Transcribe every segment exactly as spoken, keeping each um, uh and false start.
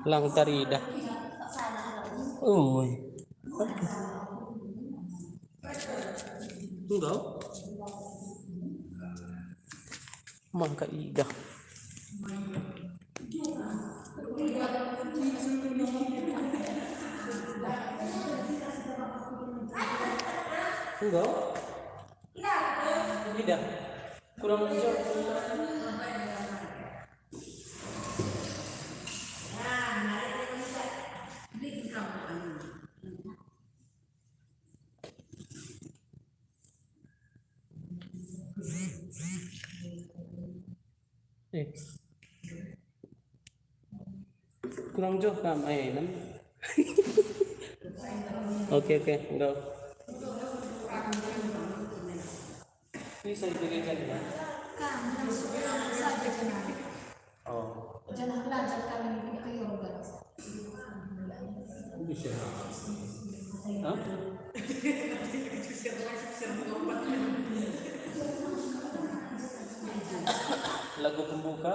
Lang taridah. Oi. Enggak. Mangka idah. Enggak. Idah. Kurang ajar. Eh. Kurang joh kam, eh, nem. Oke, oke, enggak. Bisa dijaga-jaga, ya? Kan, langsung saja janah. Oh. Janah belajar kami di Kota Yorga. Bisa. Hah? Lagu pembuka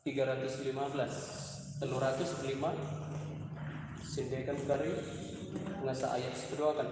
tiga ratus lima belas, telu ratus lima, sindeken kari, ngasa ayat si keduaken.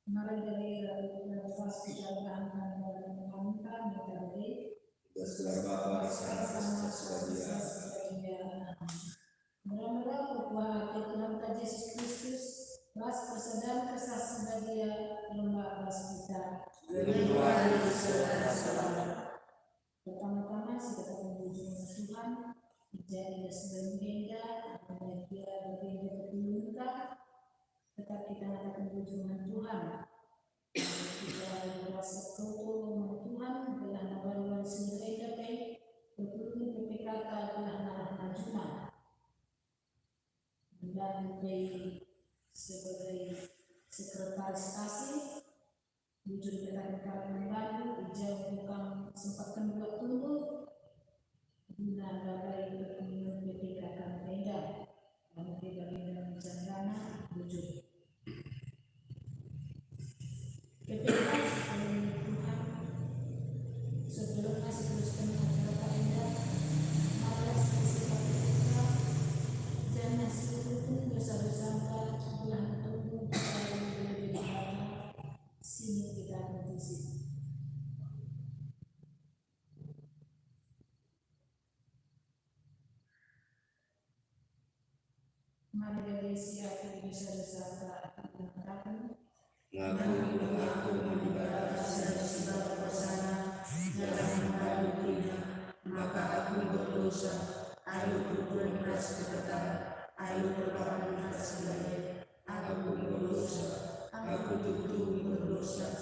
Mari dari, eh, pas kita berangkat dari Tuhan, kita beri. Kita segera Bapa di sana, Tuhan, Tuhan, Tuhan. Mula-mula kukuah ate Tuhanta Jesus Kristus, ras persadan Kesah Si Badia, lembah ras kita. Pertama-tama, sikataken bujur man Tuhan, i ja i bas doni enda, arah gia bagenda perpulungenta, tetap kita ngataken bujur man Tuhan. Kita berasa toto man Tuhan, gelah nabari wari si enda pe, perpulungen P P K K gelah narah majuna. Mendahi pe sebagai sekretaris A C, bujur kataken kami man bandu, i ja enggo kam sempatken waktundu guna ndabai perpulungen P P K K enda. Kami pe bagenda mejanggana bujur. P P K Tuhan, sebelum masih teruskan acara enda, marilah siap-siap kita, janah siukurken dosa-dosanta, gelah tumbuh kita, si kita berisi. Mari bage si aku i dosa-dosanta, aku ngataken. Ngaku, ngaku man Dibata si Enda si Bapa kuasana, janah man bandu kerina, maka aku enggo erdosa, alu perpulungen ras keketaren, alu perbahanen ras si badia. Aku enggo erdosa, aku tuhu-tuhu enggo erdosa.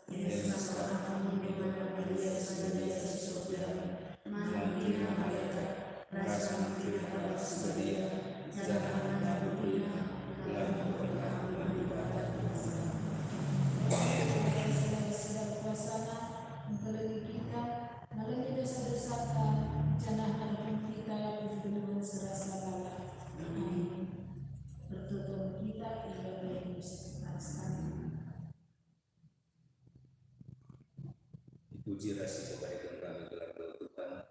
Esa kap aku nimbana Maria si Badia si sopiaken, man kerina malaikat, ras man kerina kalak si badia, janah man bandu kerina, gelah enggo aku man Dibata. Sedar kuasana, engkelengi kita, ngelengi dosa-dosanta, janah ngadapken kita ku kegeluhen si rasa lalap. Amin. Pertoton Puji ras kemulian kami gelar Tuhan.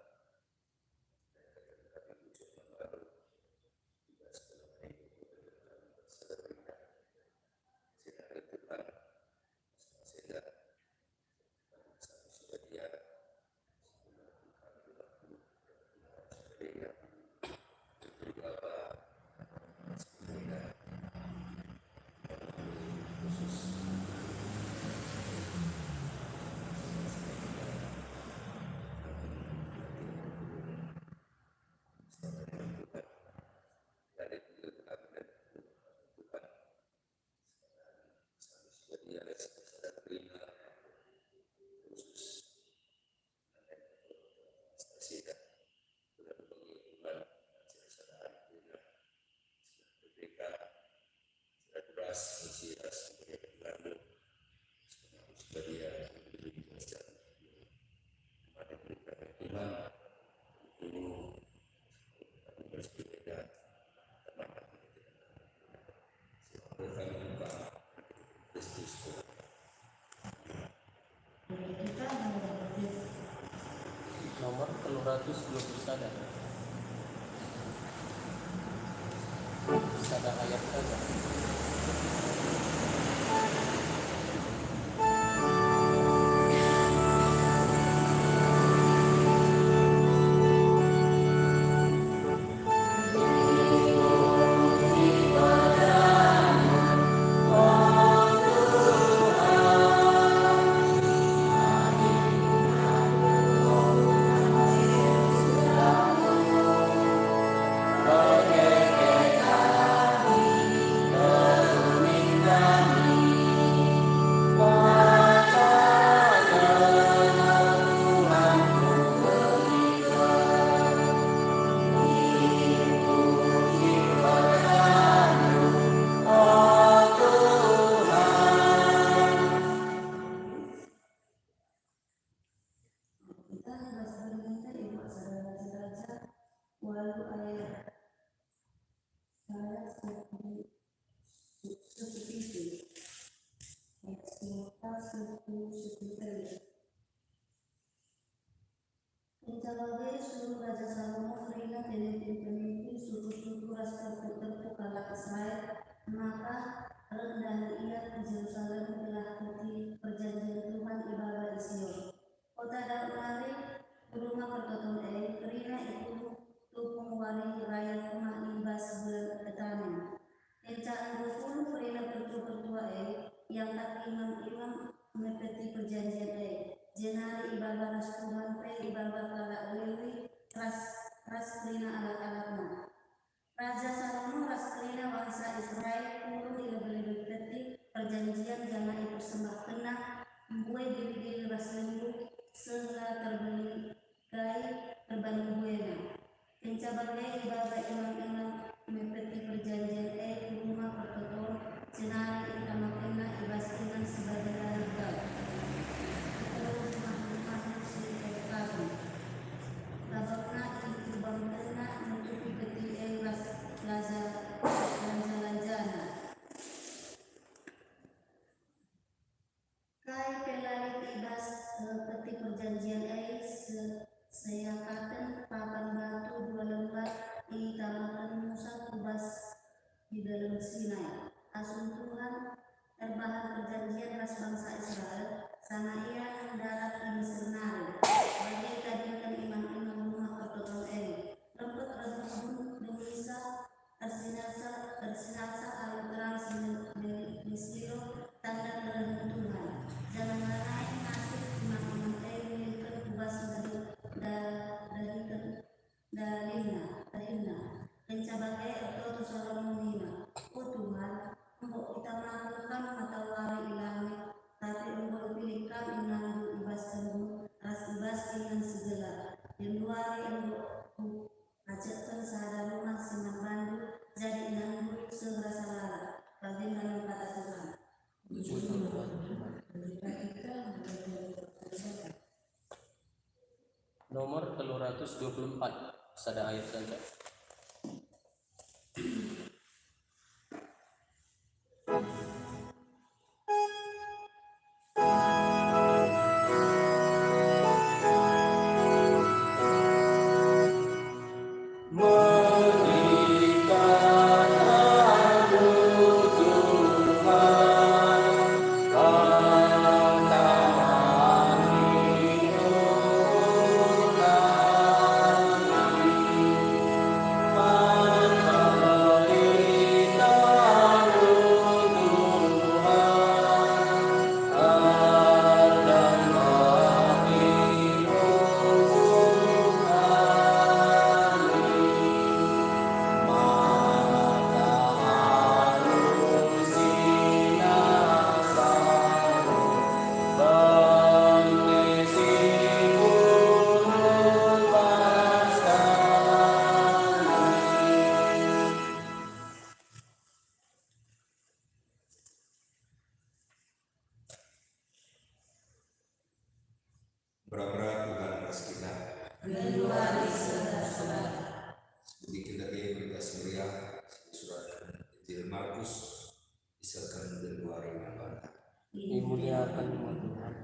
Nomor telu ratus dua puluh sada. Sada ayat saja. Kita bas berita Ibu Saudara Raja, walu ayat, ayat sepuluh, sepuluh pitu, ayat sepuluh, sepuluh, sepuluh telu. Kenca bage suruh Raja Salomo kerina pemimpin-pemimpin suku-suku ras terpuk-terpuk kalak Israel, maka reh ndahi ia ku Jerusalem gelah peti perjanjian Tuhan ibaba i Sion. Kota Daud nari, ku Rumah Pertoton e, kerina ipupung wari raya kemah i bas bulan Etanim. Kenca enggo pulung kerina pertua-pertua e, iangkat imam-imam me peti perjanjian e, jenari ibaba ras Tuhan pe ibaba kalak Lewi ras, ras kerina alat-alatna. Raja Salomo ras kerina bangsa Israel pulung i lebe-lebe peti perjanjian janah ipersembahkenna mbue biri-biri ras lembu seh la terbeli kai erbahan mbuena. Kenca bage ibaba imam-imam me peti perjanjian e ku Rumah Pertoton, jenari itamakenna i bas ingan si bage lalap. Terus makhluk-makhluk si erkabun. Kabakna ikubangkenna nutupi peti e ras laja-, lanja-lanjana. Kai pe la lit i bas, eh, peti perjanjian e se-, seakaken papan batu dua lembar itamaken Musa ku bas di Deleng Sinai, asum Tuhan erbahan perjanjian ras bangsa Israel, sanga ia ndarat i Mesir nari. Bage itadingken imam-imam Rumah Pertoton e. Rempet-rempet dun demisa, ersinalsal, ersinalsal alu terang si me-, me-, mesilo tanda kerehen Tuhan. Janah lanai ngasup imam-imam e nilihken ku bas da-, da-, dahiken dalinna, dahinna. Kenca bage ertoto Salomo nina, "O Tuhan, enggo itamaken Kam matawari i langit, tapi enggo ipilih Kam inganNdu i bas embun ras i bas ingan si gelap. Genduari enggo ku- Ajakken sada rumah si man bandu, jadi inganNdu seh rasa lalap, bagenda me kata Tuhan." Nomor telu ratus dua puluh empat, sada ayat saja. genduari sendah-sendah. Seperti kita ke Berita Si Meriah, suratken Injil Markus, isehken genduari nambanta. Imuliaken me Tuhan.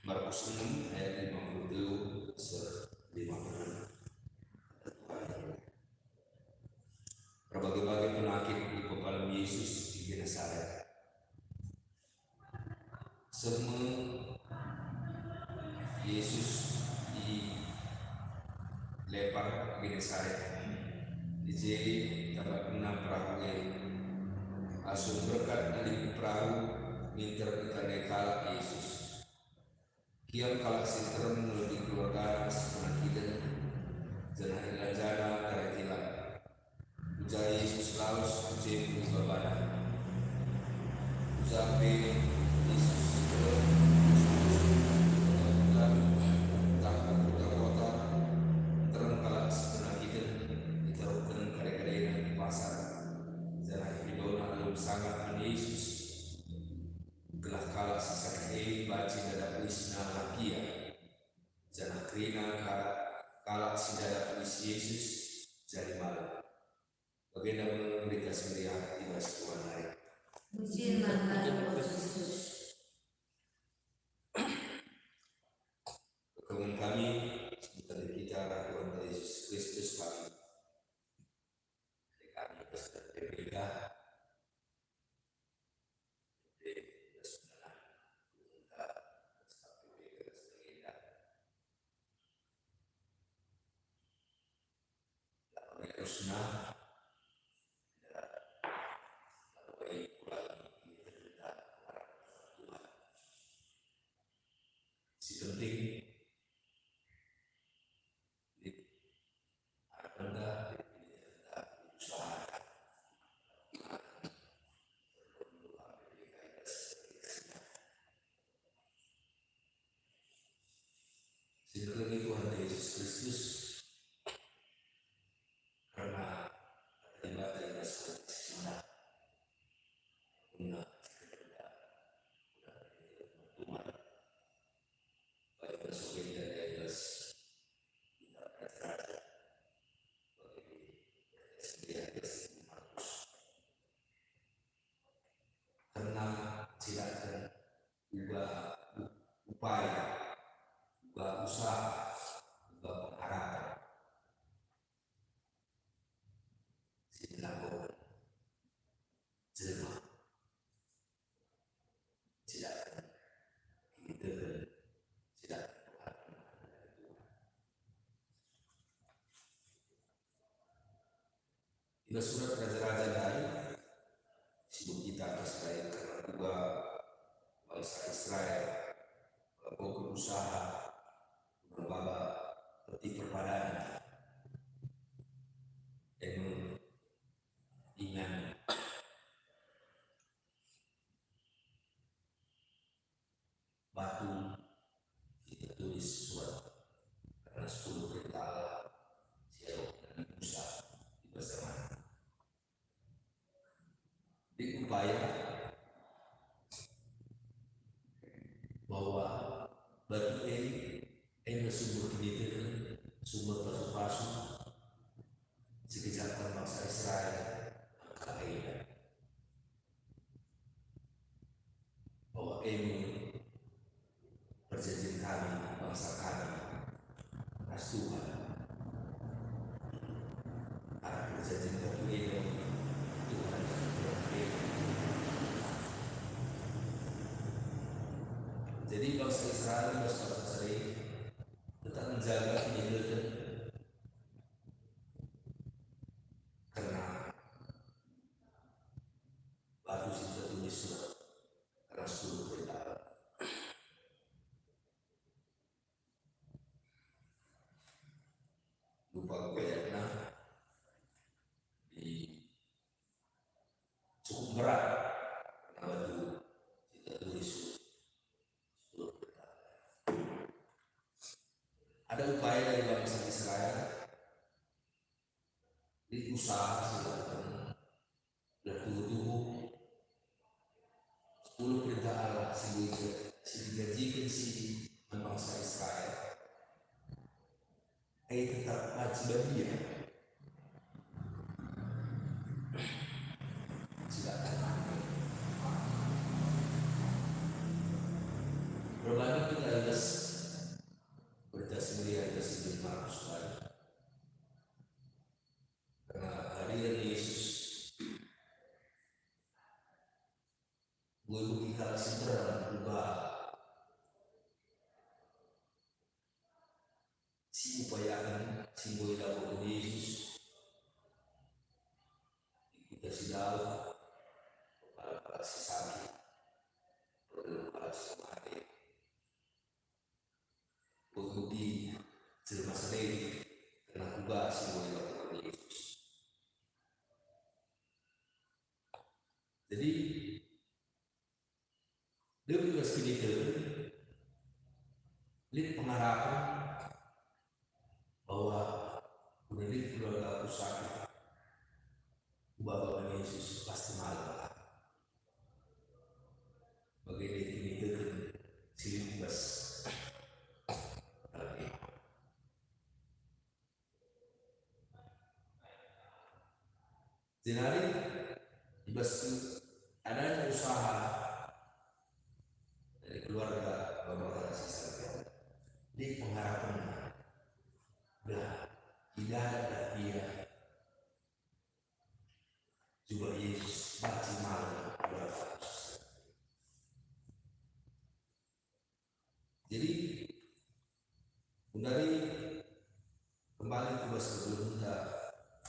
Markus enem ayat lima puluh telu seh lima puluh enam. Erbage-bage penakit ipepalem Jesus i Genesaret. Seh me Jesus i lepar Genesaret. I je itambatkenNa perahu e. Asum berkat nalih perahu, minter itandai kalak Jesus. Kiam kalak si nterem ngeloi keluargana si penakiten, janah ilanjana darai tilang. Ujar Jesus lawes ku je me ibabana. Ujar pe Jesus ntah ku kota-kota, nterem kalak si penakiten itaruhken kade-kadena i pasar, janah ipindona alu mesangat man Jesus. Gelah kalak si sakit e banci ndadah uisna lakia, janah kerina kalak, kalak si ndadah uis Jesus jadi malem. Bagenda me Berita Si Meriah i bas Tuhan nari. Puji man bandu, o Kristus. Perkembangan kami, sebentar kita, Tuhan Yesus Kristus, kami. Kami peserta P P K, si penting, lit arah rendah, lit usaha. Sikellengi Tuhan Yesus Kristus, kerna kata Dibata i bas Tuhan. Guna Tuhan. Baik, masuk ke dalam Injil Markus. Kerna cilaken uga u-, upaya, uga usaha, uga pengharapen si dilakoken jelma. Cilaken kiniteken, cilaken pengarapen. I bas surat Raja-raja ndai, si bukti kita Israel kerna uga bangsa Israel ngelakoken usaha guna maba Peti Perpadanen. E me ingan batu si tertulis surat kerna sepuluh perintah Allah si iarapken Nabi Musa i bas zaman. Lit upaya bahwa batu e, e me sumber kiniteken, sumber pasu-pasu si kejapken bangsa Israel angka enda. Bahwa e me perjanjin kami, bangsa kami, ras Tuhan. Arah perjanjin batu e, Tuhan. Jadi bangsa Israel, bangsa Israel tetap menjaga kiniteken kerna batu si tertulis surat kerna sepuluh perintah. Lupa ku ayatna, di cukup berat kerna batu si tertulis sepuluh perintah. Ada upaya dari bangsa Israel, lit usaha si dilakoken, gelah tuhu-tuhu sepuluh perintah Allah si enggo, si si sakit, perlu kalak si mate, pengudi jelma sendiri, kena kuga si enggo ilakoken Yesus. Jadi, Demi bas kiniteken, lit pengarapen bahwa guna lit keluarga ku sakit, kubaba man Yesus pasti malem. Bage nde kiniteken si lit bas. Jenari, i bas adanya usaha dari keluarga Bapa Kasih Surga, di pengharapenna, gelah idaratlah ia jubah Yesus banci malem keluarga. Jadi, gundari kembali ku bas kegeluhenta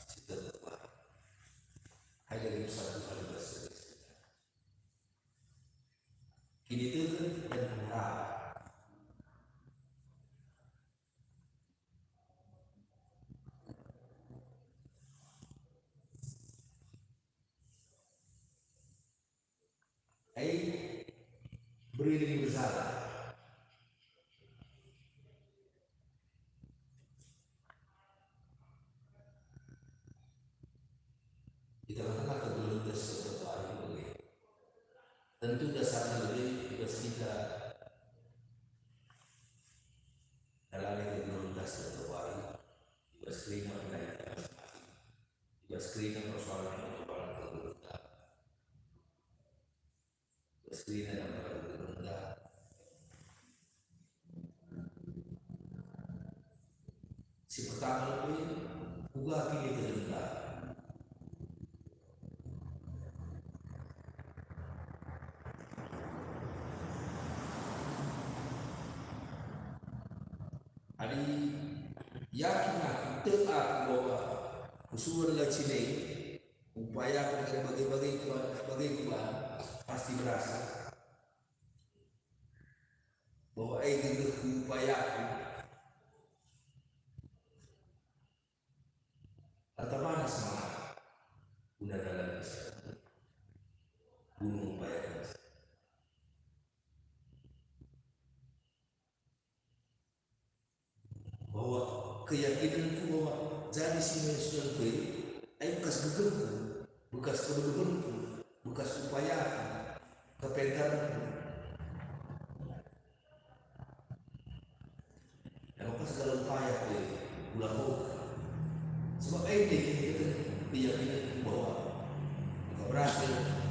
si terbuka. Hai dari pesan Tuhan i bas kiniteken dan pengarapen. Ai, beriring berjalan. Kita katakan kegeluhenta si terbaik bage. Tentu dasarna lebe i bas kita dalani kegeluhenta si terbaik, i bas kerina pendai masing-masing. I bas kerina persoalan-persoalan kegeluhenta. I bas kerina dampak kegeluhenta. Si pertama lebe, kuga kiniteken kita. Adi yakin aku, tek aku bahwa kesusuren la cine, upayaken adi bage-bage kuban, bage kuban, pasti berhasil. Bahwa e gegeh kuupayaken, ertabana semangat guna dalan Kristus, guna ngupayaken. Bahwa keyakinenku bahwa jadi si Yesus pe, ai bekas gegehku, bekas kegeluhenku, bekas upayaku, kepenterenku. Emang pas segala upaya pe kulakoken. Sebab e nde kita keyakinenku bahwa engkau berhasil.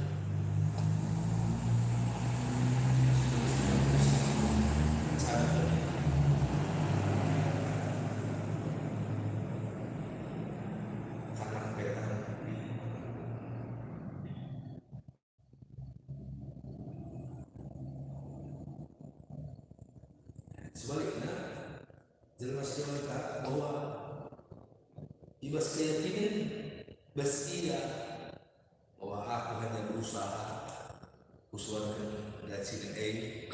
Karena kepenterenku. Sebalikna, jelma si deban ka bahwa i bas keyakinen bas ia bahwa aku hanya berusaha kusuanken dacina e.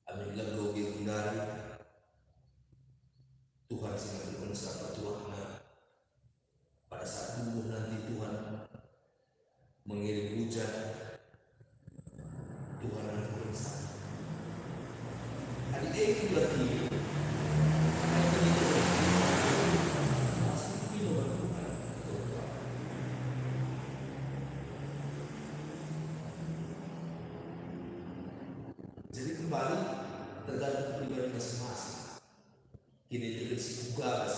Amin lego genduari, Tuhan si ngatukenca petuahna. Pada saat dungguh nanti Tuhan mengirim hujan, Tuhan ngatukenca. Adi e berarti pasti Tuhan. Jadi kembali tergantung pribadi masing-masing. Kiniteken si kuga bas.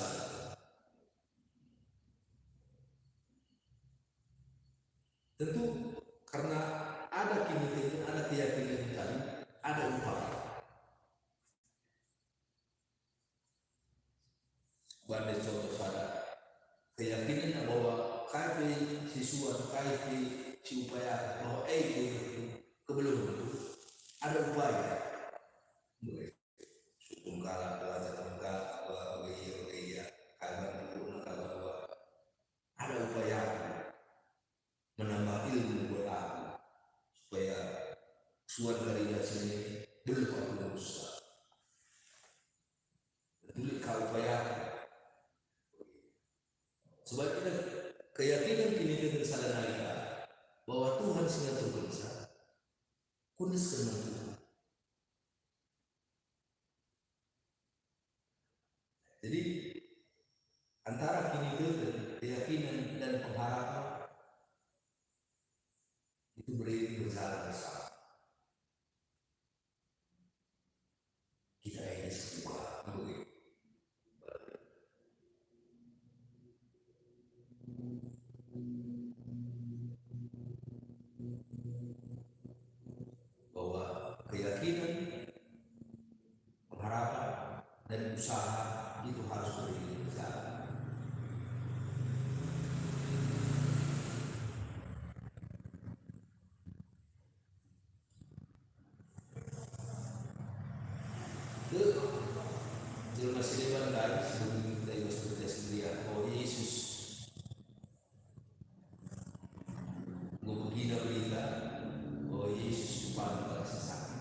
Tentu karena ada kiniteken, ada keyakinan tadi, ada upaya. Bande contoh sada, keyakinan bahwa kai pe si suan, kai pe si upayaken, bahwa e pe kebeluhen, ada upaya. Sukun kalak, belajar kalak, apa, bage ia, bage ia, kai bantu guna kalak, apa, upayaku. Sebab enda keyakinan kiniteken sada nari ka bahwa Tuhan si ngaturkenca, kuendesken man Tuhan. Jadi, antara kiniteken, keyakinan, dan pengharapan itu beriring berjalan bersama. Kita ini sebuah bahwa keyakinan, pengharapan, dan usaha itu harus beriring berjalan. Tek, jelma si deban ndai si bengket i bas berita si meriah, "O Yesus, enggo pegina berita, o Yesus, kupadan bas si sakit."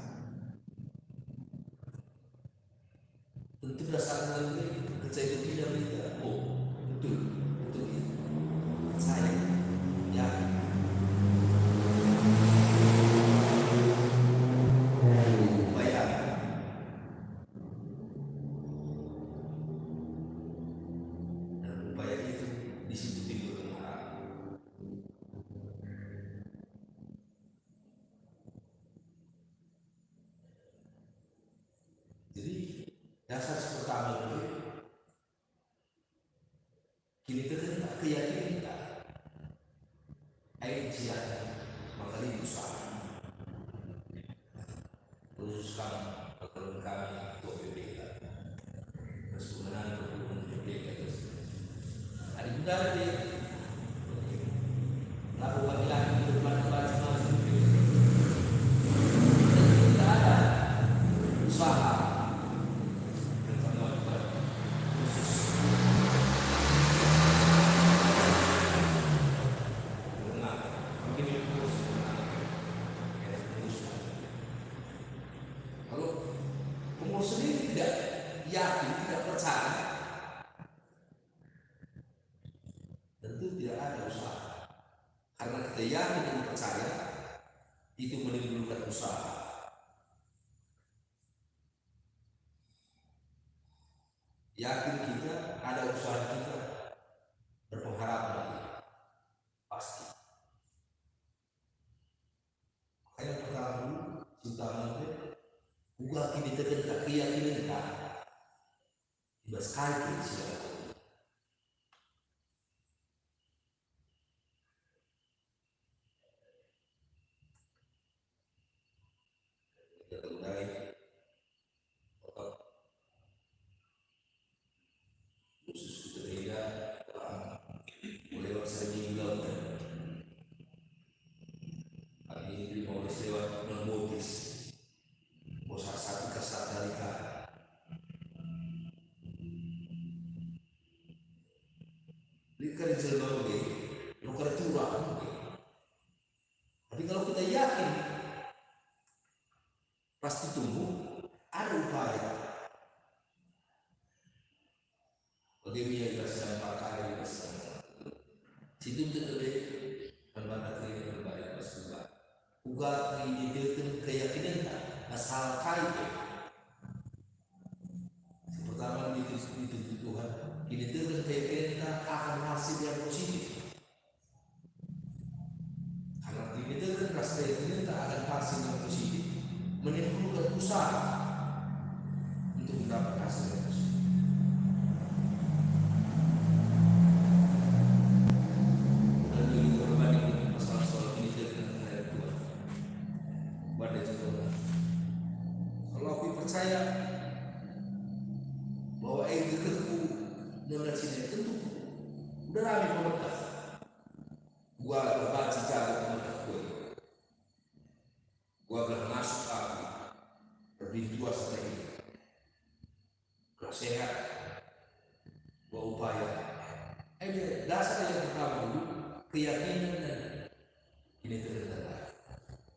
Tentu dasarna nge, kenca ipegina berita, "Oh, betul, betul itu. Percaya, yakin." Upaya. Dan upaya itu disebut berpengharapan. Jadi, dasar si pertama dulu, kinitekenta, keyakinenta. Ai cian maka lit usaha. Khusus kam, perkeren kami, ketua P P K. Terus kemenangan perkeren P P K terus. Adi budaya dia, lalu laki-laki berpadu-padu masuk. Tidak ada usaha. Yang kamu lakukan khusus. Dengar, begini terus. Kalau umur sendiri tidak yakin, tidak percaya, tentu tidak ada usaha. Karena kita yakin dan percaya, itu menimbulkan usaha. Yakin kita, ada usaha kita, berpengharapan kita. Pasti. Makanya pertama dulu, si utama itu, uga kinitekenta, keyakinenta. I bas kai pe si iakapna. Kita tundai, khusus ku Tegalega, lewat sada minggu lau. Kami terima oleh lewat non Motis. Bosa satu kasar dari ka. Lit kari jelma bage, lit kari turah bage. Tapi kalau kita yakin, pasti tumbuh, ada upaya. Bage ia i bas dampak ari i bas. Situ tende be, man banta kerina erbahan bas Tuhan. Uga kiniteken keyakinenta, asal kai pe. Si pertama, itu, itu Tuhan, kiniteken keyakinenta akan hasil yang positif. Karena kiniteken ras keyakinenta akan hasil yang positif, menimbulkan usaha untuk mendapat hasil yang positif. Dan juga berbanding masalah soal kiniteken terhadap Tuhan. Pada contohna, kalau aku percaya bahwa e ietehku non si e, tentu udah rame pemerintah. Kuga gelah banci jago pemerintah ku e. Kuga gelah ngasup aku, erpintu asa teh, gelah sehat, kuga upaya. Enda dasar yang pertama dulu, keyakinan dan kiniteken.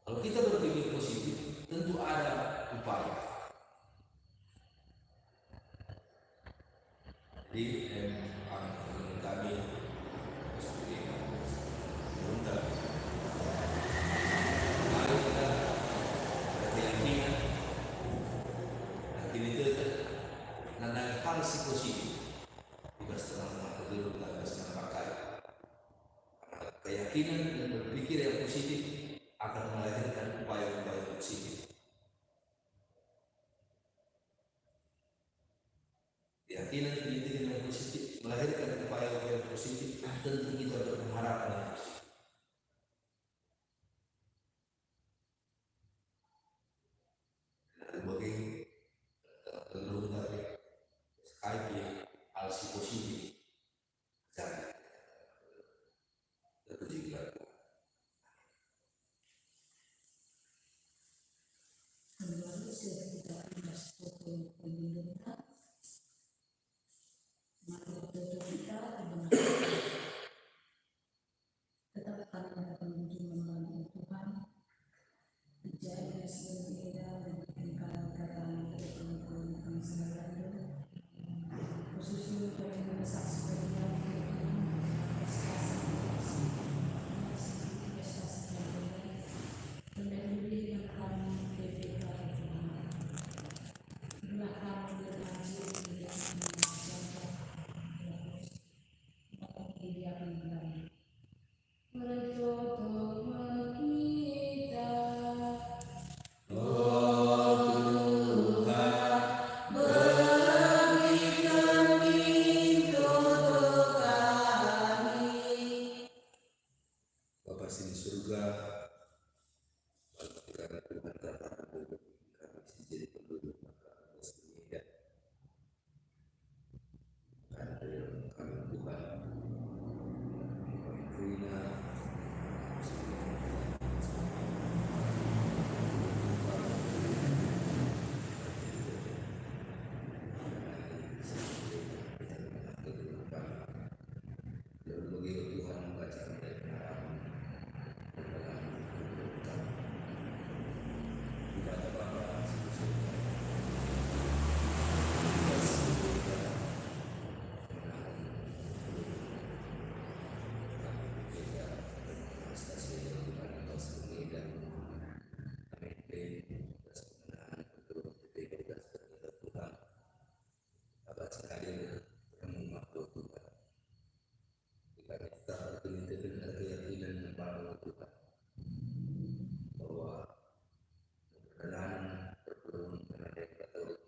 Kalau kita berpikir positif, tentu ada upaya. Jadi, em, kami, mari kita berkeyakinan, yakin itu kan nandangi hal si positif. Di bas tengah-tengah kegeluhen, di bas tengah pakai. Karena keyakinan dan berpikir yang positif akan melahirkan upaya-upaya yang positif. Keyakinan, keyakinan yang positif melahirkan upaya-upaya yang positif, tentu kita berpengharapan yang positif. Nah, bagi, eh, perlu kita sekali hal si positif. Jadi, terpujilah. Kembali sudah kita imbas foto pemimpinta. Mari foto kita kebenaran. Tetap kami akan berjuang membantu Tuhan. Jadi, sebelum kita memberikan kata-kata dari teman-teman kami sekalian, khususnya dari saksi bagi kami, prestasi, prestasi, prestasi, pendahului dengan kami, P P K, Tuhan. Inilah kami berjanji untuk menjadi contoh, untuk memuliakan Tuhan. Bertoto kita. Oh Tuhan, berikan pintu untuk kami. Bapa si di surga, berikan Tuhan kata kami si jadi penduduk maka Kita tetap berkeyakinan, berkeyakinan bahwa Tuhan, bahwa perjalanan perpulungen Katolik kita mengenal Katolik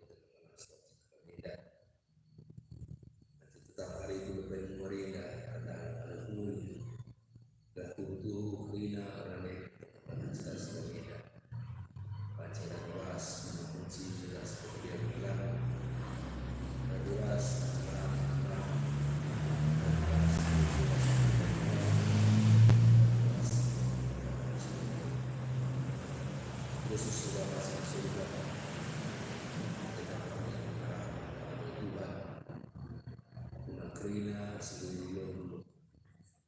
kita. Nanti tetap hari itu Bapak Ibu Maria enda adalah anak nuri. Dah tuhu-tuhu kerina orang lain. Banci ras, kunci ras, kemudian hilang. Ras, Yesus sudah masuk surga. Kita Tuhan, guna kerina seluruh dulu.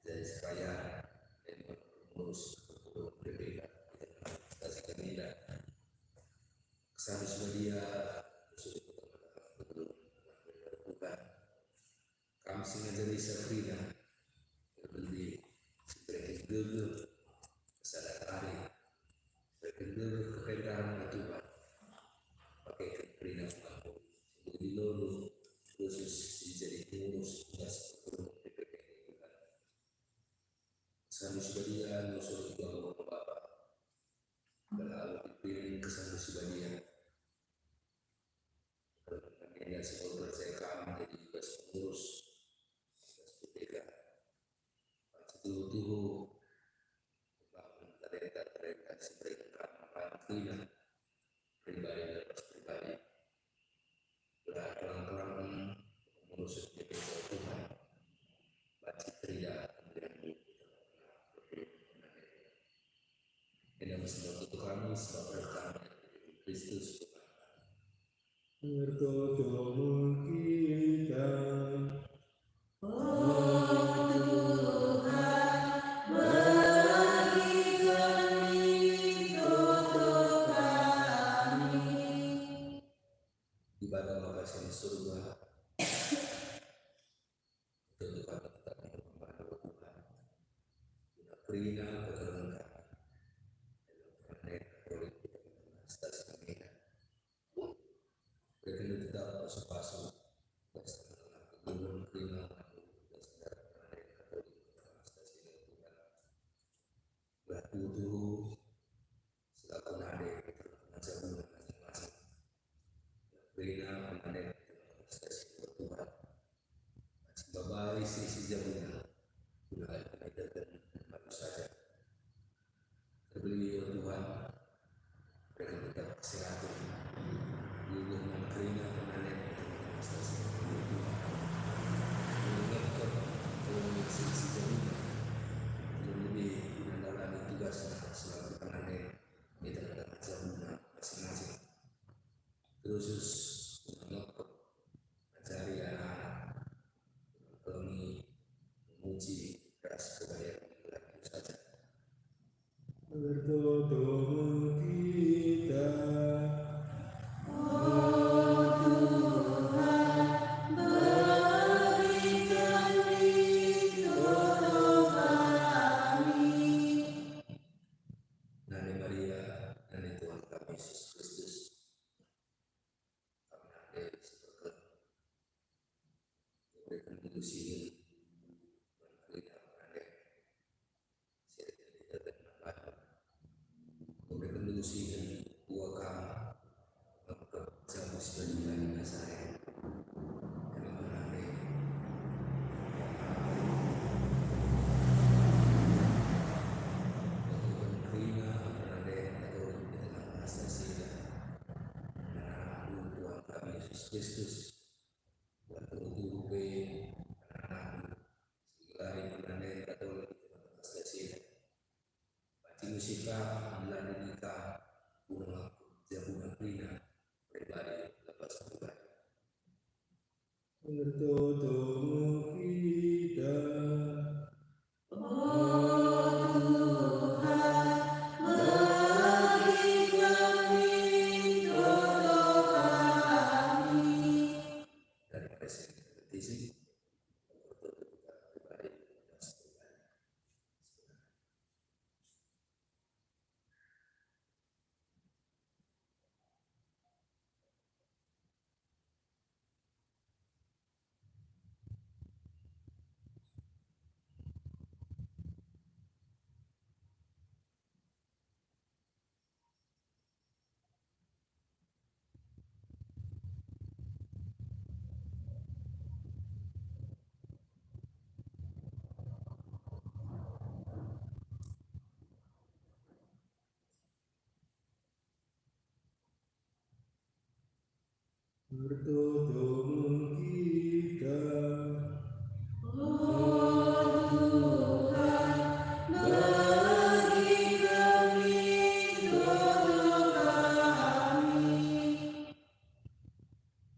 Jadi supaya ngurus P P K, kita kasih kami dah. Kesan Sumadia, Tuhan. Kam si ngajari Sabrina, lebih si bereken gegeh, kesadaran ari, bereken gegeh kepentaran Tuhan. Pakai Sabrina, aku. Jadi lolo, khusus si jadi pengurus tugas P P K. Kesan Sumadia, ngusur Tuhan Bapa. Bala aku pikirin Kesan Sumadia. Enda si percaya kami jadi tugas pengurus, tugas P P K. Tuhu-tuhu membangun talenta-talenta si berikan kami, pribadi lepas pribadi. Berat kelang-kelang ngurus P P K Tuhan. Banci teridah kemulian. Enda mesti waktu kami sebab kami Kristus Tuhan. Bertoto kita. Oh Tuhan, beri kami toto kami. Dibata Bapa si di surga, kerina kekelengen kami. Pernanen Katolik di tengah-tengah stasiun enda. Berikan tetap pasu-pasu, bas tengah-tengah kegeluhen kerina kami, bas tengah-tengah Katolik di tengah-tengah stasiun enda, Tuhan. Bah tuhu selaku nande kerina masing-masing. Kerina nande stasiun Tuhan. Masih babai si si jabuna, guna kami baru saja. Terbeli, ya Tuhan, berikan kita kesehatan. Guna kerina pernanen kita, Tuhan. Mengingatkan orang yang si si jabuna, terlebih guna dalani tugasna selaku pernanen kita, kita jabuna masing-masing. Khusus untuk mencari anak-anak kami memuji ras kebahagiaan saja. Bertoto kita. Oh Tuhan, berikan rindu kami. Nande Maria, nande Tuhan kami Yesus Kristus. Kami nande si berkat. Memberikan kebersihan. Memberikan nande. Saya tidak dapat. Memberikan kebersihan. Dua kami. Jabu si bali Nasaret. Emang nande. Kerina nande Katolik di tengah-tengah stasiun enda. Nana Tuhan kami Yesus Kristus. Buat tuhu-tuhu pe anak-anakku, si ngelai pernanen Katolik i tengah-tengah stasiun enda. Banci ngusih kam, ngeladeni kam, guna ngangkut jabuna kerina pribadi lepas pribadi. Bertoto me kita. Oh Tuhan, bagi kami toto kami. Daripada sini, bertisi. Bertoto me kita. Oh Tuhan, bagi kami toto kami.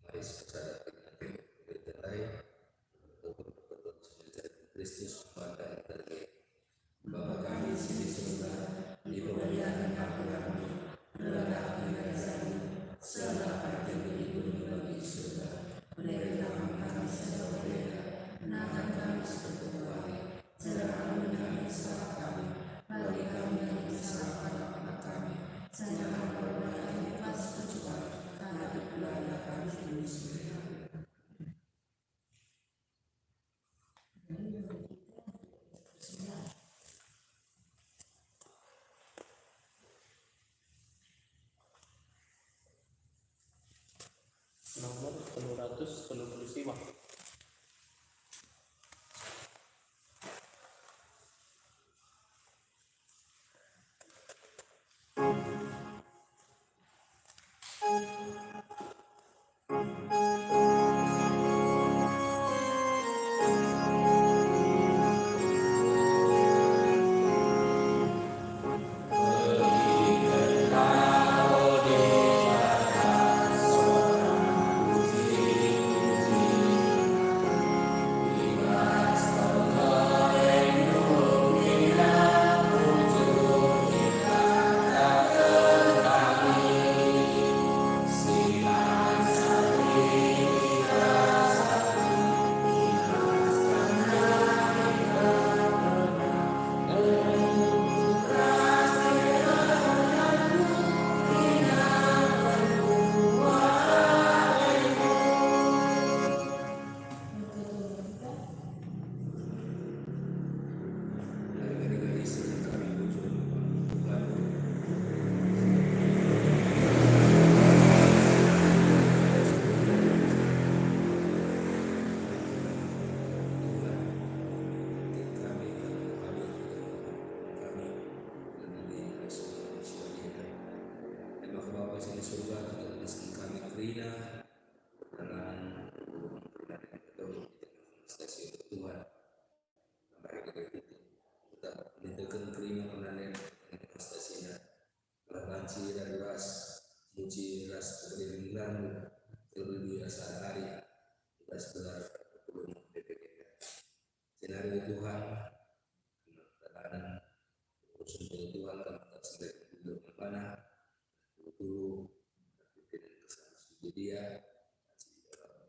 Mari kita berdoa. Kristus memandang terlebih. Bapa kami si di surga, dipermuliaken nama kami, gelarlah kerajaanmu, sehlah atenmu i doni bagi i surga. Berikanlah kami sada wari enda, nakan kami si ertoto wari, janah ampuni kami kesalahen kami, bagi kami nge kesalahen bapa kami, janah la kami ku bas pencobaan, tapi pelawanilah kami dari si jahat. Nomor telu ratus telu puluh siwah. Tuhan, dalan urusen Tuhan, kami tak sendiri dulu mana, dulu, pimpinan kesal dia,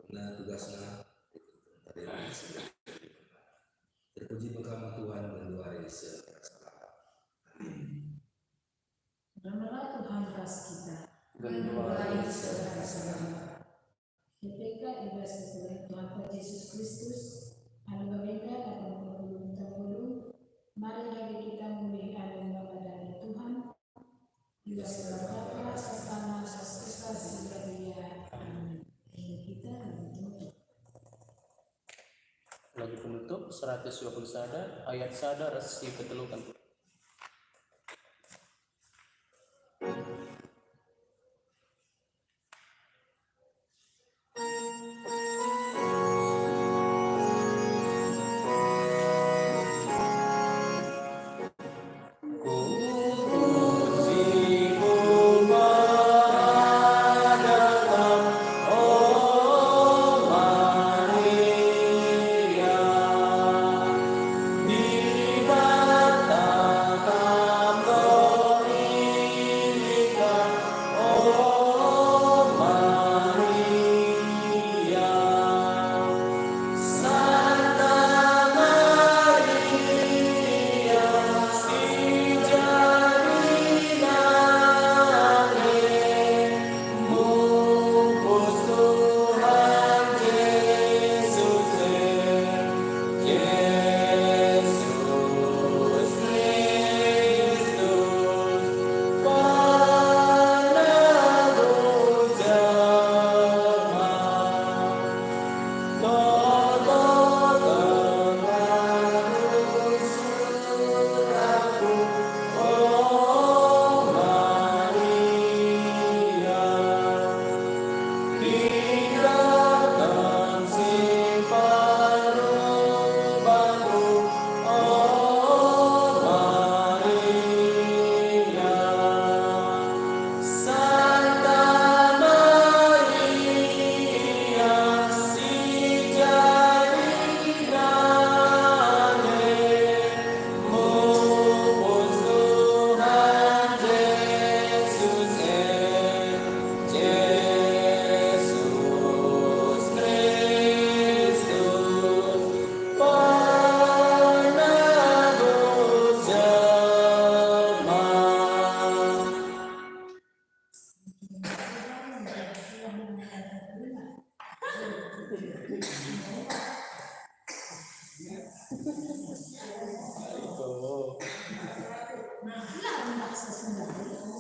benar tugasnya, terpuji mekam Tuhan, genduari segerasa. Amin. Bernama Tuhan ras kita. Genduari segerasa. Kepeka i bas kekelengen Tuhanta Jesus Kristus, alu bagenda kata mengkapulung tambulung, mari dage kita mulih alu maba dage Tuhan, i bas Bapa, ras Anak, ras Roh Kudus si Badia. Amin. Mari kita menutup. Lagu penutup seratus dua puluh sada, ayat sada ras si peteluken.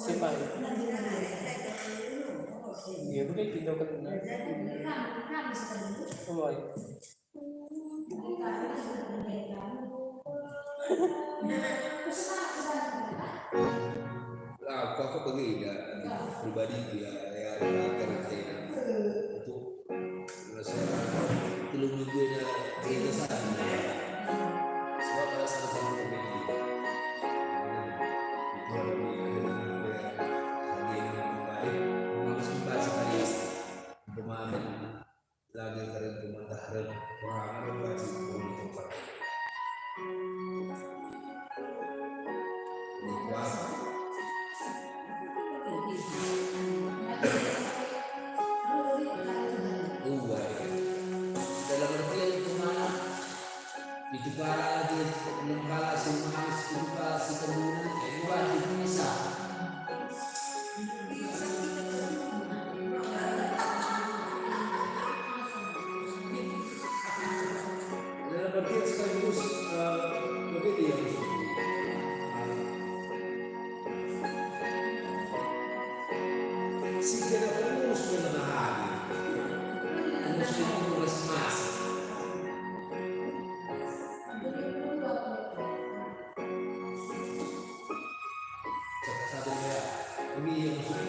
Siapa? Iya, bukan pindah ke mana? Oh, iya. Lah, aku, aku pergi ya, pribadi ya, ya, ya, kerja ya. Untuk rasa telu minggu ini gereja sana. Sebab ada salah satu komedi. Itu lebih, lebih, lebih, lebih baik. Harus membaca hari pemahaman. Lagi keren pematah rem, wah, rem wajib, rem tempat. Ini kuasa. Uwai. Dalam artian kemana? Itu kalak lagi, belum kalak si manis, itu kalak si kembung, eh, wajib bisa. Dalam artian sekaligus, eh, begini ya, maksudnya. Si kena pengurus menengah hari. Pengurus itu pengurus masa. Cakap satu ya, ini yang maksud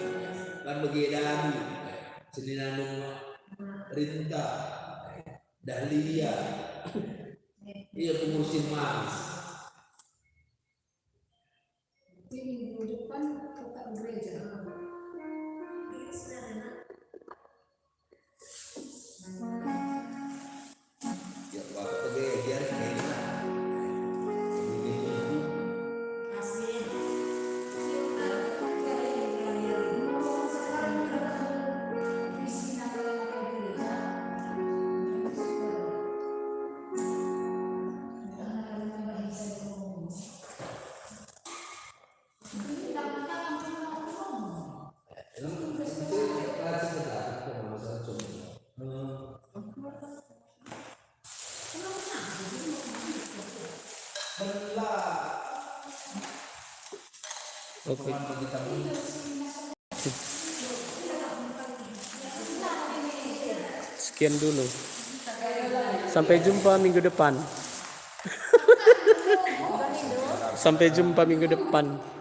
kan bagi dagu, seni nanung rinta, dahlia, iya pengurus yang manis. Ini minggu depan tetap gereja. Ya, waktu gereja, gereja. Sekian dulu. Sampai jumpa minggu depan. Sampai jumpa minggu depan.